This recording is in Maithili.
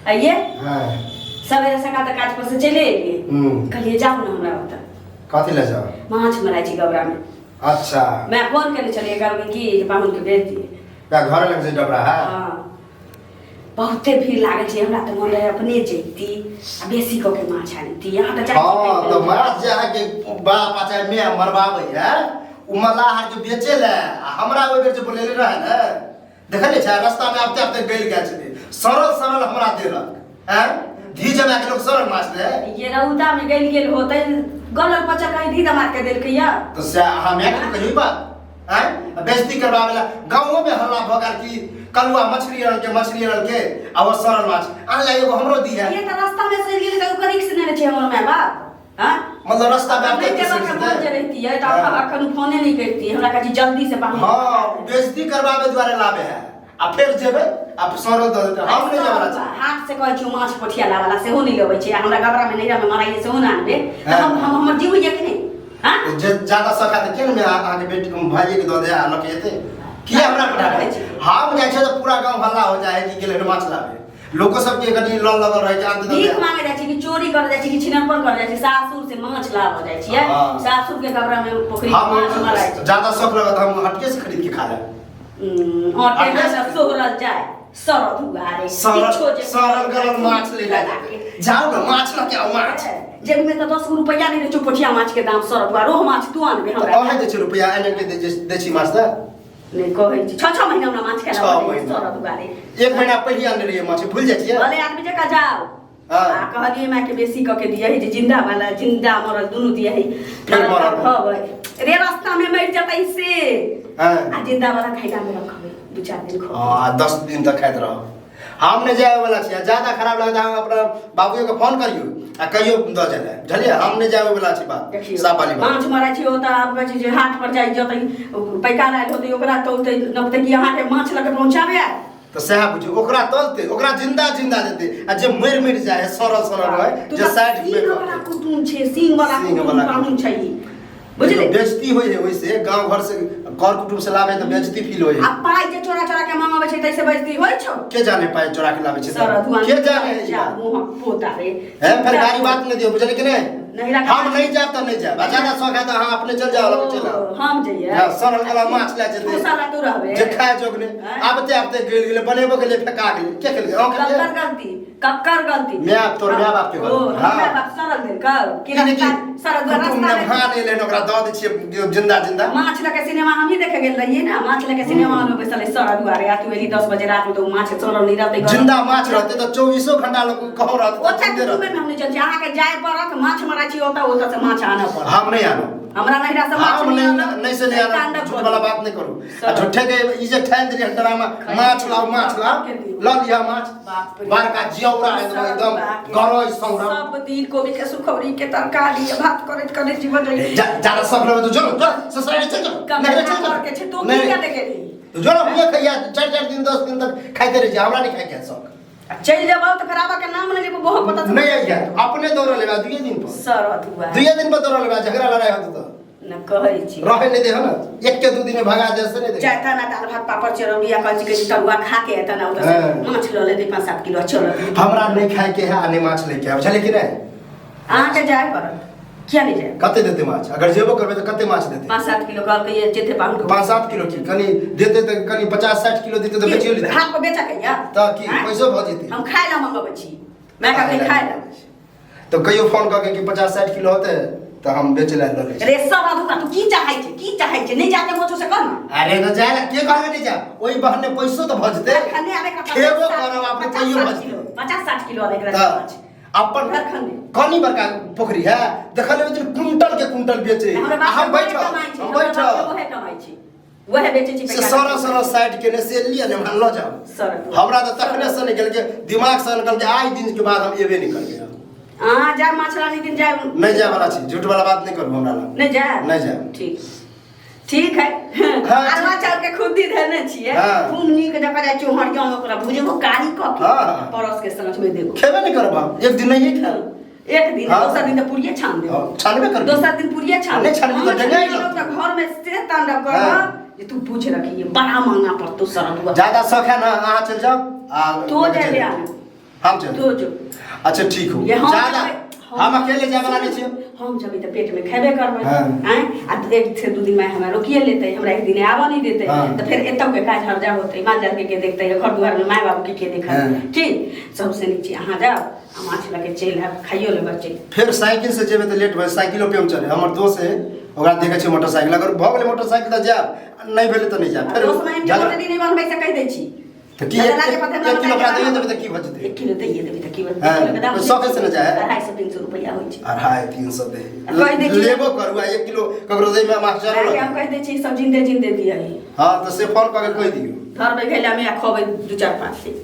आइए। हाँ। सवेरे सकाल तऽ काज पर से चलि एलियै। कहलियै जाउ ने हमरा ओतऽ। कथी लए जाउ? माछ मराइ छी गबरा में। अच्छा। मैं फोन केने छलियै, कहलकै कि जे पाहुन के भेज दियै। का घर लग जे डबरा है? हाँ, बहुते भीड़ लागल छै। हमरा तऽ मन रहै अपने जैती आ बेसी कऽ के माछ आनती। यहाँ तऽ जाइ छी। हाँ, तऽ माछ जे अहाँके बाप आ चाहे माय मरबाबै है, ओ मलाह आरके बेचे लए आ हमरा ओहि बेर जे बोलेले रहै ने, देखलियै छै रास्ता में आबते आबते गलि गेल छलै, सड़ल सड़ल हमरा देलक। आँय, धी जमा के लोक सड़ल माछ दे? ये रौदा में गलि गेल होतै, गलल पचल कहीं धी दमा के देलकै या। तऽ से अहाँ मायके ने कहियो ई बात। आँय, बेइज्जती करबाबै लए गाँवो में हल्ला भऽ गेल कि कलुआ मछली आनलकै, मछली आनलकै आ ओ सड़ल माछ आनले, एगो हमरो दिहे। ये तऽ रास्ता में सड़ि गेलै तऽ ओकर रिक्स नहि छै हमर माय बाप? हाँ? मतलब रास्ता में आबते नहि सड़ि देबऽ के जेतै? मोन जे रहितियै तऽ अखन फोने नहि करितियै। हमरा कहै छी जल्दी से पाहुन। हाँ, बेइज्जती करबाबै दुआरे लाबे है आ फेर जेबै आ सड़ल दऽ देतै। हम नहि जाय वाला छी। हाथ से कहै छी माछ पोठिया लावला, सेहो नहि लबै छै। आ हमरा गबरा में नैहरा में मराइए, सेहो नहि आनबै तऽ हम हमर जीव होइया कि नहि? हाँ? जे ज्यादा सखा तऽ के ने अहाँके बेटी भाइये के दऽ दे आ लऽ के एतै। किया हमरा पठाबै? हम जाइ छियै तऽ पूरा गाँव हल्ला हो जाइ है कि गेलै हन माछ लाबे। लोको सबके कनि लल लगल रहै छै आनते। भीख मांगे जाइ छी कि चोरी करे जाइ छी कि छिनरपन करे जाइ छी? सासुर से माछ लाबऽ जाइ छियै। सासुर के कपड़ा में पोखरी में हम माछ मराइ छै। ज्यादा शौक लगत हम हटके से खरीद के खा लेब। औटे में सोहरल जाय सरद हुआ रे। सड़ल किछो जे सड़ल गलल माछ ले जाय, जाउ ने माछ लऽ के आउ माछ। जेब में तऽ 10 गो रुपैआ नहि रहै छौ, पोठिया माछ के दाम सरद हुआ, रोह माछ तू आनबे हमरा? अहें दै छी रुपैआ, आनि आनि के दै छी माछ तऽ। नहि कहै छी, 6 6 महीना हमरा माछ खाय छह महीना। सरद हुआ रे। एक महीना पहिले आनने रहियै माछ, भूलि जाइ छियै। भले आदमी जकाँ जाओ। आ कहलियै माय के बेसी कऽ के दियही, जे जिंदा वाला, जिंदा मरल दुनू दियही। फेर मरल। खबै रे, रास्ता में मरि जतै से। आ जिंदा वाला खैला में रखबै, 2-4 दिन खबै। हाँ, 10 दिन तक खाइत रहब। हम नहि जाय वाला छी। आ ज्यादा खराब लगत अहाँ अपना बाबूए के फोन करियौ आ कहियौ दऽ जाय लए, बुझलियै? हम नहि जाय वाला छी बात। देखियौ, साफ वाली बात। माछ मरै छी ओतऽ, आब कहै छी जे हाट पर जाइ जतै, पैकार आयल होतै, ओकरा तौलतै नपतै कि अहाँके माछ लऽ के पहुँचाबै आयल? तऽ सएह बुझियौ, ओकरा तलतै, ओकरा जिंदा जिंदा देतै आ जे मरि मरि जाइ है, सड़ल सड़ल रहै तू जे तऽ साइड सींग में वाला कुटुम छै, सींग वाला सींग कुटुम वाला पाहुन छै ई, बुझली? बेइज्जती होइ है ओइसे, गांव घर से कर कुटुम से लाबे तऽ बेइज्जती फील होइ आ है। पाइ जे चोरा चोरा के मंगाबै छै, तैसे बेइज्जती होइ छौ? के जाने पाइ चोरा के लाबै छै सर तऽ? धुआं के जाने है ई जा बात? मुँह पोता रे। है, फिर गाड़ी बात नहीं दियो, बुझलियै कि नहीं? नहीं रखा। हम नहीं जाब तऽ नहीं जाब। आ ज्यादा शौक है तऽ अहाँ अपने चल जाओ, लग चल आओ। ओ, हम जइयै? हाँ, सड़ल गलल माछ लए जेतै। तू साला तू रहबे। जे खाय जोग नहि। आँय? आबते आबते गलि गेलै, बनेबो गेलै, फेका गेलै। के खेलकै? अहाँ खेलियै? कक्कर गलती, कक्कर गलती? माय बाप, तोर माय बाप के ओ गलती। हमर माय बाप सड़ल देलकौ कि कि नहि रास्ता कि सड़ल कुटुम रास्ता ने में भान एलै ओकरा दऽ दै छियै जिंदा जिंदा। माछ लऽ के सिनेमा हमही देखे गेल रहियै ने, माछ लऽ के सिनेमा हॉल में बैसल रही सड़ल दुआरे, आ तू एली 10 बजे रात में तऽ ओ माछ सड़ल नहि रहतै गलल? जिंदा माछ रहतै तऽ 24 घंटा लोक कहूँ रहतै तऽ ओतऽ जिंदे कुटुमे रहतै। में हम नहि चल छी। अहाँके जाय पड़त, माछ मराइ छी ओतऽ, ओतऽ से माछ आनऽ पड़त। हम नहि आनब। हमरा नहिरा से माछ हम नहि नहि आनब। नहि से नहि आनब। तांडव झूठ वाला बात नहीं करू। आ सब। झूठे के ई जे ठानि देलियै ड्रामा, माछ लाओ माछ लाओ, लऽ लिअ माछ। बाप रे। बड़का जियौरा एकदम एकदम गरई सौरा। सब दिन कोबी के सुखौरी के तरकारी आ भात करैत करैत जीवन रही। ज्यादा सब लेबै तऽ जो जो ससुराल चल जो, नहिरा चल जो। के छै तू नहीं, की करे गेली? तो जो ना हुए खैया, 4 4 दिन 10 दिन तक खाइते रहै छी। हमरा नहीं खाइके है शौक। आ चलि जेबौ तऽ फेर आबऽ के नाम नहि लेबो, बहुत पता नहीं आइया, अपने दौड़ल लेबै 2 दिन पर। सरत हुआ। 2 दिन पर दौड़ल लेबै, झगड़ा लड़ाई होतै तऽ। न कहै छी। रहे नहीं दे ना, एक के 2 दिन में भगा दे से नहीं दे। जाता ना दाल भात पापड़ चरौरी आ कहै छी कि तरुआ खा के एता ना ओतऽ से माछ लऽ लेतै 5-7 किलो, चल। हमरा नहीं खाए के है आ नहीं माछ लेके है, बुझलियै कि नहीं? अहाँके जाय पड़त, किया नहि जाय? कते देते माछ? अगर जेबो करबै तऽ कते माछ देते? 5-7 किलो कहलकै ये जेते पाहुन के। 5-7 किलो की? कनि देते तऽ कनि 50-60 किलो देते तऽ बेचियो लेते। हाथ पर बेचऽ के या? तऽ की? आँय? पैसो भऽ जेतै। हम खाय लए मंगबै छी, माय कहलकै खाय लए। तऽ कहियो फोन कऽ के कि 50-60 किलो होतै तऽ हम बेच लए लऽ लै छी। रे सब अधूरा, तू की चाहै छै, की चाहै छै? नहि जाके मोछो से कह ने। अरे तऽ जाय लए के कहलकै नहि जाय? ओहि बहाने पैसो तऽ भऽ जेतै। खन्ने आबे का। खेबो करब अपने, तैयो भऽ जेतै। 50-60 किलो आबे एकरा तऽ माछ। अपन रखने। कनि बड़का पोखरी है, देखल ओहि दिन कुंटल के कुंटल बेचे। हमरा आ बाप हम के वहे बैठल कमाइ छै, हम हमरा बाप के बैठल वहे कमाइ छै, वहे बेचै छै। से पैकार। सड़ल सड़ल साइड केने से लिअ ने, हमरा लऽ जाउ। सड़ल। हमरा तऽ तखने से निकल के दिमाग से निकल के आइ दिन के बाद हम एबे नहीं करबै। अहाँ जाय माछ लानी दिन जाय। नहीं जाय वाला छी, झूठ वाला बात नहीं करू हमरा लग। नहीं जाय? नहीं जाय। ठीक ठीक है। हाँ, अरवा चाउर के खुद्दी धरने छियै। खूब नीक जकाँ जाइ छी हरियम, ओकरा भुजबो कारी कऽ के परस के साँझ में देबो। खेबे नहीं करब हम, एक दिन नहीं खायब। एक दिन? दोसर दिन तऽ पूरिये छान देबो। हाँ, छानबे करबै। दोसर दिन पूरिये छान। नहीं छानबी तऽ डेंगाइ लोग तऽ घर में से तांडव करब जे तू पूछ रखिए, बड़ा महंगा पड़तो सरदुआ। ज्यादा शौक है ना, अहाँ चल जाओ आ तो जाय ले आन। हम चल तू जो। अच्छा ठीक हो। ये हम ज्यादा जेबै, हम अकेले जाए वाला नहीं छियै। हम जेबै तऽ पेट में खेबे करबै। हाँ। आँय, आ एक से दू दिन में हमरा रोकिए लेतै, हमरा एक दिन आबऽ नहीं देतै। हाँ। तऽ फेर एतौ के काज हर्जा होतै, माल जाल के देखतै, घर दुआर में माय बाबू के देखतै। हाँ। की सबसे नीचे अहाँ जाउ आ माछ लऽ के चलि आयब, खाइयो लेबै चलि। फेर साइकिल से जेबै तऽ लेट भऽ, साइकिलो पंचर है। हमर दोस्त है, ओकरा देखै छियै मोटरसाइकिल, अगर भऽ गेलै मोटरसाइकिल तऽ जायब, नहि भेलै तऽ नहि जायब। फेर दोस्त महिम के झगड़ा- गोटे दिन नहि बनबै से कहि दै छी। तऽ की दादा एक लागे पता एक किलो ओकरा दैए देबै तऽ की भऽ जेतै? एक किलो दैए देबै तऽ की भऽ हाँ, एक किलो के दाम तऽ सौखे से ने जाइ है। 250-300 रुपैआ होइ छै। 250-300 दे। कहि दै छी। लेबो करू आ 1 किलो ककरो दै में मास्टर। मायके हम कहि दै छी सब जिन्दे जिन्दे दिअ। हाँ, तऽ से फोन कऽ के कहि दियौ। धरबै घैलामे आ खबै 2-4-5 दिन।